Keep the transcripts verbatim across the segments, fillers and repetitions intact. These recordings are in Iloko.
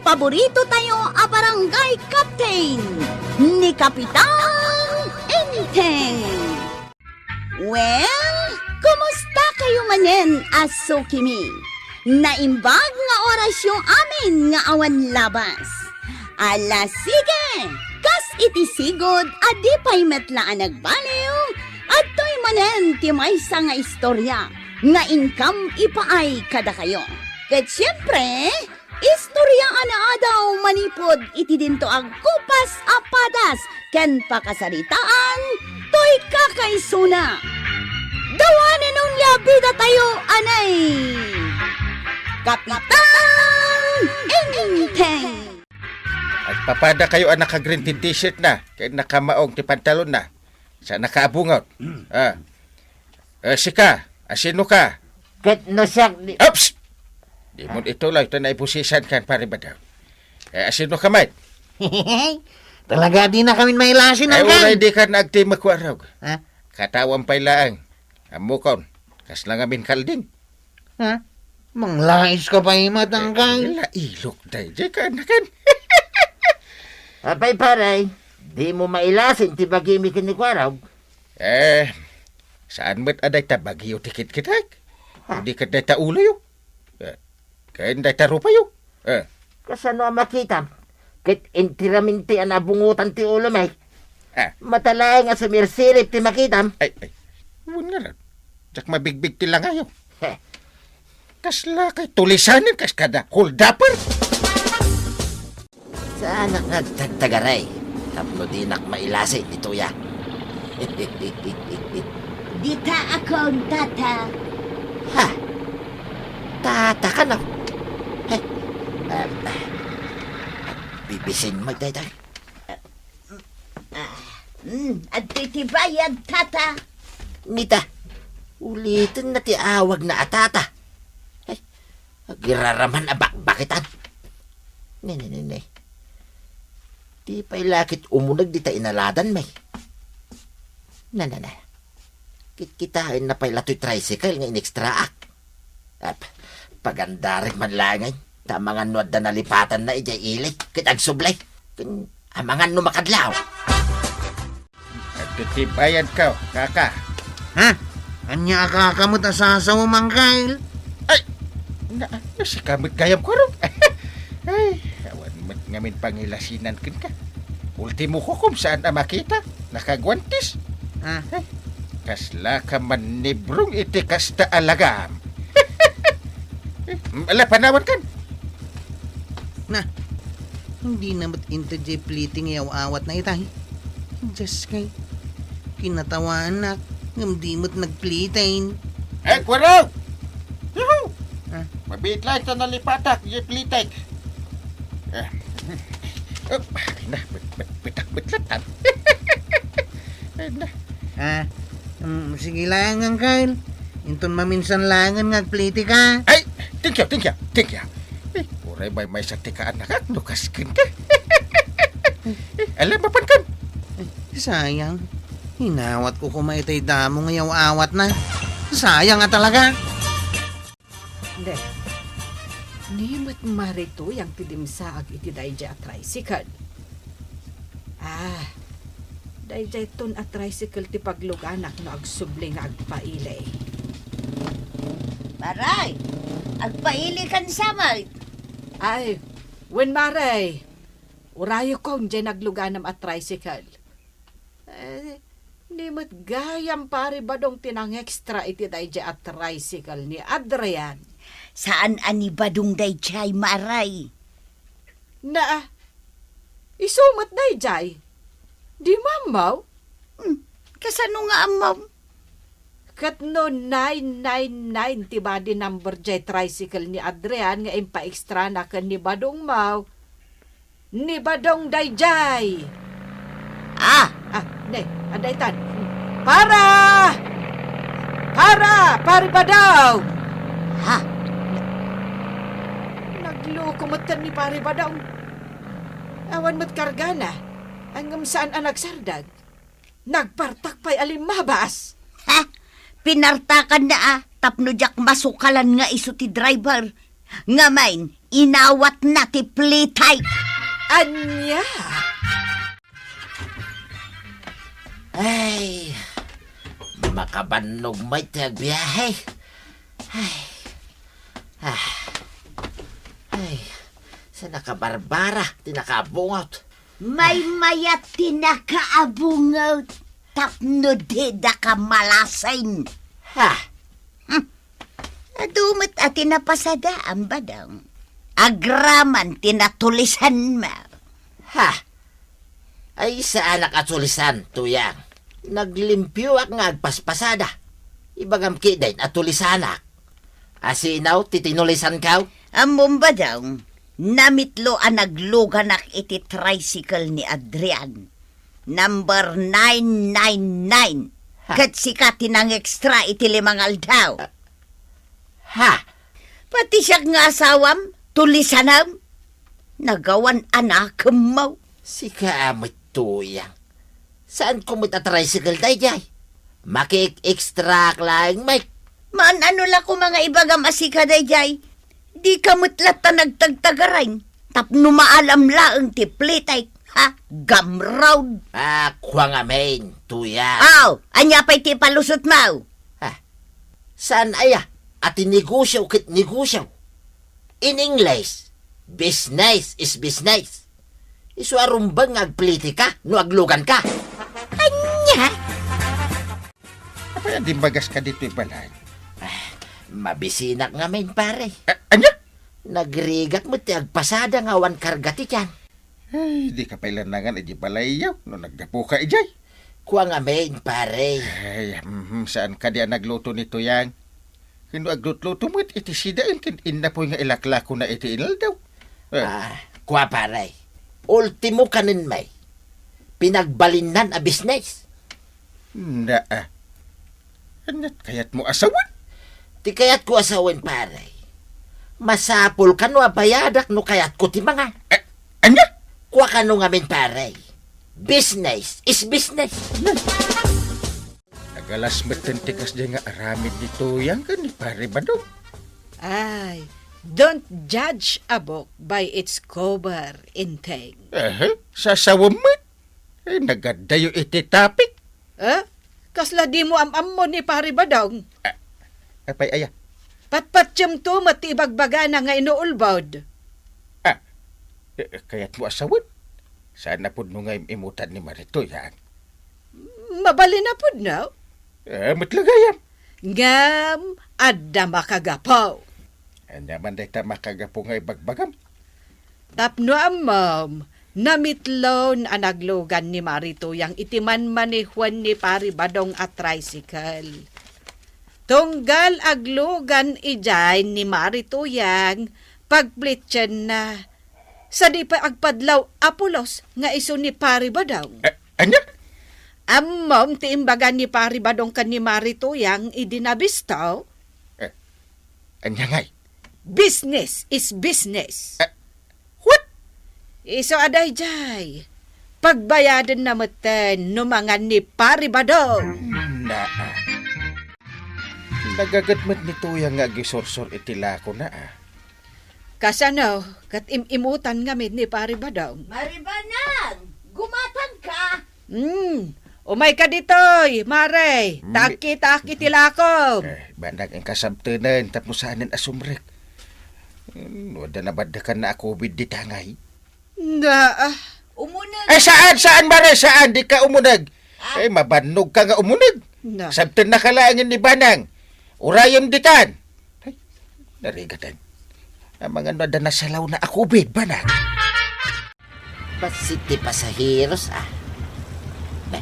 paborito tayo a barangay captain, ni Kapitan Enteng. Well, kumusta kayo manen a sukimi? Naimbag nga orasyo amin nga awan labas. Ala, sige! Kas iti sigud a di pay met la a nagbaliw, adtoy manen ti maysa nga istorya nga inkam ipaay kadakayo. Ket siempre, istorya a naadaw manipud iti dinto agkupas a padas ken pakasaritaan toy kakaisuna. Dawanen onia bidatayo, anay! Kapitan Enteng! Agpapada kayo a naka-green ti t-shirt na, ken nakamaong ti pantalon na. Sa nakaabungot. Ah. Eh, sika, asino ka? Ket no siak di Oops! Di mo ituloy, ta naibusisan kan, Pare Badaw. Eh, asino ka met? Talaga, di na kami mailasin, Ay, Angkay. Uray di ka nagtimek, Warog. Ha? Katawan pay laeng. Ammokon, kasla ngamin kalding. Ha? Manglais ka pay met, Angkay. Eh, lailok daydiay kaanakan. Apay, pare, di mo mailasin ti bagimi ken ni Warog? Eh, saan met a dayta bagio ti kitkitek? Ha? Di ket dayta uloyo. Eh, ken dayta rupayo. Eh. Kasano a makitam? Ket intiraminte a nabungotan ti ulomi. Ah. Matalaeng a sumirsirip ti makitam. Ay, ay. Wen ngarud. Diak mabigbig ti langayo. Heh. Kasla kay tulisanen kas kada holdupper. Saanak nga agtagtagaray tapno dinak mailasin ditoy a. Dita akon, tata. Ha? Tata kano? Heh. Ah, ah. Bibisin mo daytoy. Ah, mm, adtoy ti bayad, tata. Nita, uliten na ti awag na a tata. Ay, agiraraman a bakbakitan. Ne, ne, ne, ne. Di pay lakit umuneg dita inaladan, may. Na, na, na. Kitkitaen na pay la toy tricycle nga inextraak. Ap, pagandarek man laeng, ta amangan no adda nalipatanna idiay ili, ket agsubli. Ken amangan no makadlaw. Adda ti bayadko, kaka. Ha? Ania a kaka met a sasawem, Angkay? Ay! Na, na, sika met gayam, Warog. Ay, awan met ngamin pangilasinan kenka. Ultimo kokom saan a makita, nakaguantes. Ah. Ay, kasla ka manibrong iti kasta a lagam. Ala, panawan kan. Na, hindi na met inted jay pliteng nga aw-awatna itay. Diyos kay, kinatawanak, ngem di met nagpliteng. Eh, Warog! Yuhu! Ah. Mabiit laeng ta nalipatak, jay plitek. Eh. Oh, ay na, bet-, bet-, betak-betlatan. Ay na. Ah, mm, sige laeng, Angkay. Inton maminsan laengen nga agplitek ka. Ay, thank you, thank you, thank you. Eh, uray maymaysa ti kaanakak no kas kenka. Eh, ala, mapan kan. Ay, sayang. Inawatko koma itay damo nga aw-awatna. Sayang a talaga. Ne, ni met Maritoy ang ti dimsaag iti daydiay a tricycle. Ah, daydayton a tricycle ti pagluganak no agsubli nga agpaili. Maray, agpaili kan samay. Ay, wen, Maray. Urayokon jay nagluganam a tricycle. Eh, ni met gayam, Pare Badong, ti nangextra iti daydiay a tricycle ni Adrian. Saan a ni Badong daydiay, Maray? Na, isu met daydiay. Di mammaw? Hmm, kasano nga ammom? Ket no nine nine nine ti body number jay tricycle ni Adrian nga impaextrana ken ni Badong maw, ni Badong daydiay. Ah! Ah, ne, adda itan. Para! Para! Pare Badong! Ha? Nagluko met ken ni Pare Badong. Awan met kargana, ngem saan a nagsardeng. Nagpartak pay a limmabas. Ha? Pinartakanna a tapno diak masukalan nga isu ti driver. Ngamin, Inawatna ti plitay. Ania? Ay, makabannog met ti agbiahe. Ay. Ah. Ay, sa nakabarbara ti nakabungot. Maymayat ti nakaabungot tapno didaka malasin. Ha? Hmm. Adu met a ti napasadaam, Badong. Agraman ti natulisanmo. Ha? Ay, saanak a tulisan, Tuyang. Naglimpioak nga agpaspasada. Ibagam ketdin a tulisanak. Asino ti tinulisanko? Ammom, Badong, namitlo a nagluganak iti tricycle ni Adrian. Number nine nine nine. Ha? Ket sika ti nangextra iti lima nga aldaw. Ah, ha? Pati siak nga asawam, tulisanam. Nagawan a nakemmo. Sika met, Tuyang. Saanko met a tricycle daydiay. Makiek-extraak laeng met. Maan-ano la koma nga ibagam a sika daydiay. Dika met latta nagtagtagaring. Tapno maalam laeng ti plitek. Ha? Gamraw. Ah, kua ngamin, Tuyang. Aw, ania pay ti ipalusotmo? Ah, saan aya a ti negosio ket negosio? In English, business is business. Isu a rumbeng nga agplitika no agluganka. Ania? Apay a dimmagas ka ditoy balay? Ah, mabisinak ngamin, pare. A-, ania? Nagrigak met ti agpasada nga awan karga ti tiyan. Ay, dika pay lanangan idiay balayyo no naggapuka idiay. Kua ngamin, pare. Ay, mhm, saan kadi a nagluto ni Tuyang? Ken no aglutluto met iti sidaen ken innapoy nga ilaklakona iti inaldaw. Eh. Ah, kua, pare. Ultimo kanen met. Pinagbalinnan a business. Naa. Ania't kayatmo a sawen? Ti kayatko a sawen, pare. Masapul kano a bayadak no kayatko ti mangan. Eh, ania? Kua kano ngamin, pare. Business is business. Nagalas metten ti kasdiay nga aramid ni Tuyang ken ni Pare Badong. Ay, don't judge a book by its cover, Enteng. Aha, sasawem met. Ay, nagaddayo iti topic. Eh? Kasla dimo am-ammo ni Pare Badong? Ah, apay aya? Patpatiemto met ti ibagbagana nga inuulbod. Ah, eh, kayatmo a sawen? Saan a pudno nga im-imutan ni Maritoy, ha? Mabalin a pudno? Eh, met la gayam. Ngem, adda makagapu. Ania man dayta makagapu nga ibagbagam? Tapno ammom, namitlon a naglugan ni Mari Tuyang iti manmanehuen ni Pari Badong a tricycle. Tunggal aglugan idiay ni Mari Tuyang, pagplitienna. Sadi pay agpadlaw a pulos nga isu ni Pari Badong. Eh, ania? Ammom ti imbaga ni Pari Badong ken ni Mari Tuyang idi nabisto? Eh, ania ngay? Business is business. Eh, what? Isu a daydiay. Pagbayadenna metten no mangan ni Pari Badong. Naa. Nagaget met ni Tuyang nga agisursor iti lakona, ah. Kasano, ket im-imutan ngamin ni Pari Badong? Mari Banang, gumatangka? Hmm, umayka ditoy, Mare. Mi- Ta agkitaak iti lakom. Eh, Banang, inka sabtenen tapno saanen a sumrek. Hmm, no adda nabaddekanna a covid dita ngay? Naa. Umuneg. Ay, saan, saan, Mare, saan? Dika umuneg. Ah. Eh, mabannogka nga umuneg. Na. Sabtennaka laengen ni Banang. Urayem ditan. Ay, narigatan. Amangan no adda nasalawna a covid, Banang. Bassit ti pasaheros, ah. Be,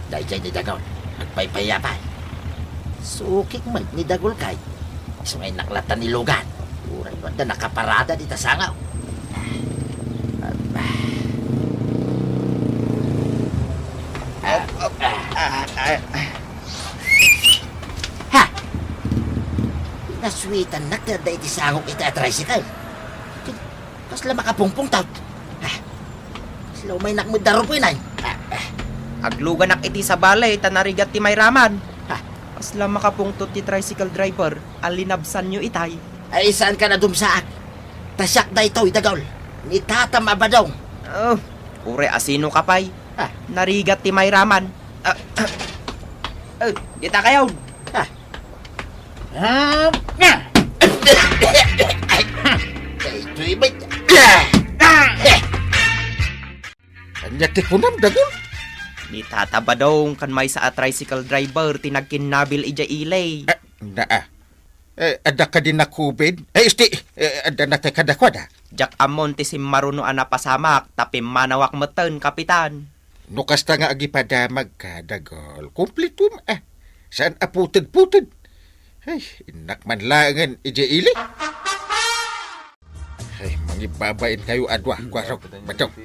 daydiay ni Dagul. Agpaypayapay. Sukik met ni Dagul kay. Isu nga innak latta ni Logan. Uray no adda nakaparada dita sangaw. Ah, ah, ah, ah. Ha! Nasuitannak ti adda iti sangok iti a tricycle. Kasla makapungpungtot. Ha! Kasla umaynak met darupoy nay. Ha! Agluganak iti sabali ta narigat ti mayraman. Ha! Kasla makapungtot ti tricycle driver a linabsanyo itay. Ay, saanka nadumsaak? Ta siak daytoy, dagul. Ni Tatam a Badong. Oh, uray asino ka pay? Ah. Narigat ti mairaman. Ah, ah. Eh, dita kayo. Ah. Ah, ah. Daytoy met. Ah. Ania ti kunam, dagul? Ni Tata Badong ken maysa a tricycle driver ti nagkinnabil idiay ili. Ah, naa. Eh, adda kadi na-covid? Eh, isti, eh, adda natay kadakuada? Diak ammon ti simmaruno a napasamak, ta pimmanawak metten, Kapitan. No kasta nga agipadamag ka, dagul, kumplitom, ah. Saan a puted-puted? Ay, innak man laengen idiay ili. Ay, mangibabain kayo a dua, Kuarog, Badong.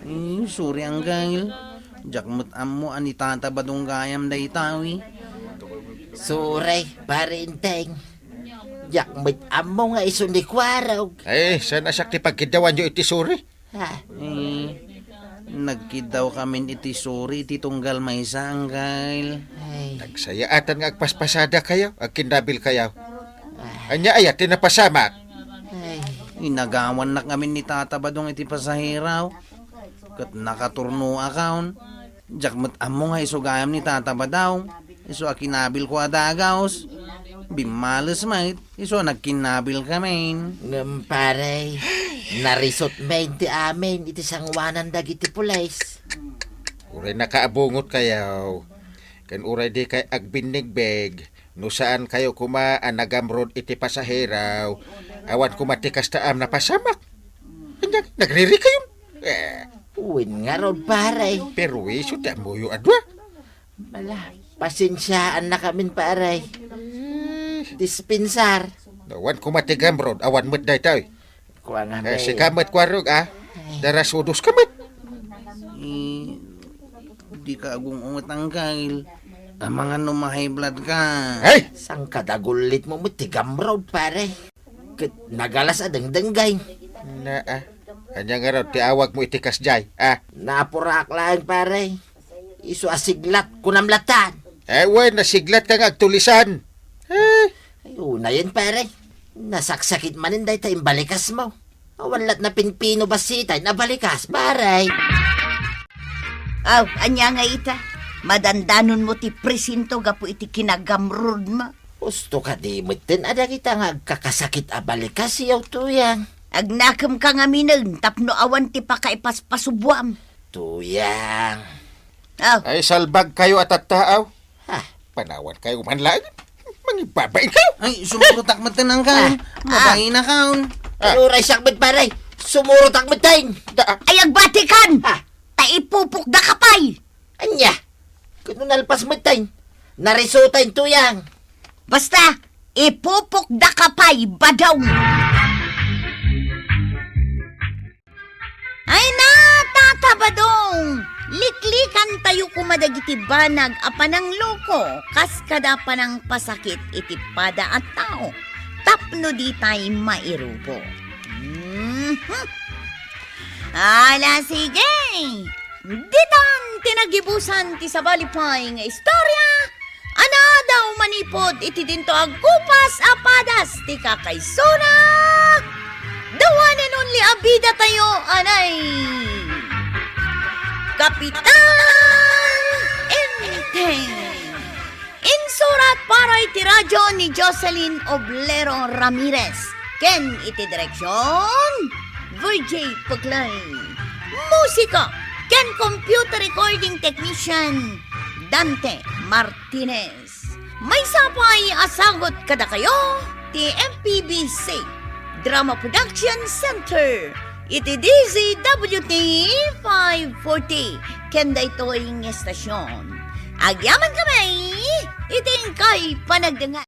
Eh, sorry, Angkel. Diak met ammo a ni Tata Badong gayam dayta, wi. Sorry, Pare Enteng. Diak met ammo nga isu ni Kuarog. Ay, saan a siak ti pagkiddawanyo iti sorry? Ha? Eh, nagkiddaw kamin iti sorry iti tunggal maysa, Angkel. Ay. Nagsayaatan nga agpaspasada kayo, agkinnabil kayo. Ah. Ania aya ti napasamak? Ay. Inagawannak ngamin ni Tata Badong iti pasahero. Ket nakaturnoakon. Diak met ammo nga isu gayam ni Tata Badong. Isu a kinabilko a dagus. Bimmales met, isu a nagkinnabil kamin. Ngem, pare, narisot met ti amin iti sanguanan dagiti pulis. Uray nakaabungot kayo. Ken uray dikay agbinnigbig, no saan kayo koma a nagamrod iti pasahero, awan koma ti kasta a napasamak. Ania, nagriri kayo? Eh. Wen ngarud, pare. Perwisyo ti ammoyo a dua. Ala, pasensiaannakamin, pare. Eh. Dispensar. No, awan koma ti gamrod, awan met daytoy. Kua nga, eh, sika met, Kuarog, ah. Ay. Darasudos ka met. Eh, dika agung-unget, Angkel. Amangan no ma-high blood ka. Ay! Saan ka dagullit mo met ti gamrod, pare? Ket nagalas a dengdenggay. Naa. Ania ngarud ti awag mo iti kasdiay, ah? Napuraak laeng, pare. Isu a siglat, kunam latan. Eh, wen, nasiglat ka nga agtulisan. Eh. Ay, unayen, pare. Nasaksakit manen dayta imbalikas mo. Awan lat napinpino bassit a balikas, pare. Aw, ania nga ita? Madandanon mo ti presinto gapu iti kinagamrod mo. Husto kadi metten a dagita nga agkakasakit a balikas, yaw, Tuyang. Agnakem ka ngaminen tapno awan ti pakaipaspasubuam. Tuyang. Aw. Ay, salbag kayo a tattaaw. Ha? Panawan kayo man laeng. Mangibabain kayo. Ay, sumurotak metten, Angkel. Ah. Mabain na kaon. Ah. Ay, uray siak met, pare. Sumurotak metten. Da, ah. Ay, agbatikan! Ah. Ta ipupukda ka pay! Ania? Kuno nalpas metten. Narisuta in Tuyang. Basta, ipupukda ka pay, Badong! Ay na, Tata Badong! Liklikantayo koma dagiti banag a panangloko kas kada panangpasakit iti pada a tao tapno ditay mairubo. Mhm. Ala, sige! Ditan ti nagibusan ti sabali pay nga istorya a naadaw manipud iti dinto agkupas a padas ti kakaisuna, the one and only a bida tayo, anay, Kapitan Enteng. Insurat para iti radyo ni Jocelyn Oblero Ramirez ken iti direksyon, Virgie Puclay. Musika ken computer recording technician, Dante Martinez. Maysa pay a sagut kadakayo ti M P B C Drama Production Center iti D Z W T five forty ken daytoy nga estasion. Agyaman kami iti inkay panagdengngeg.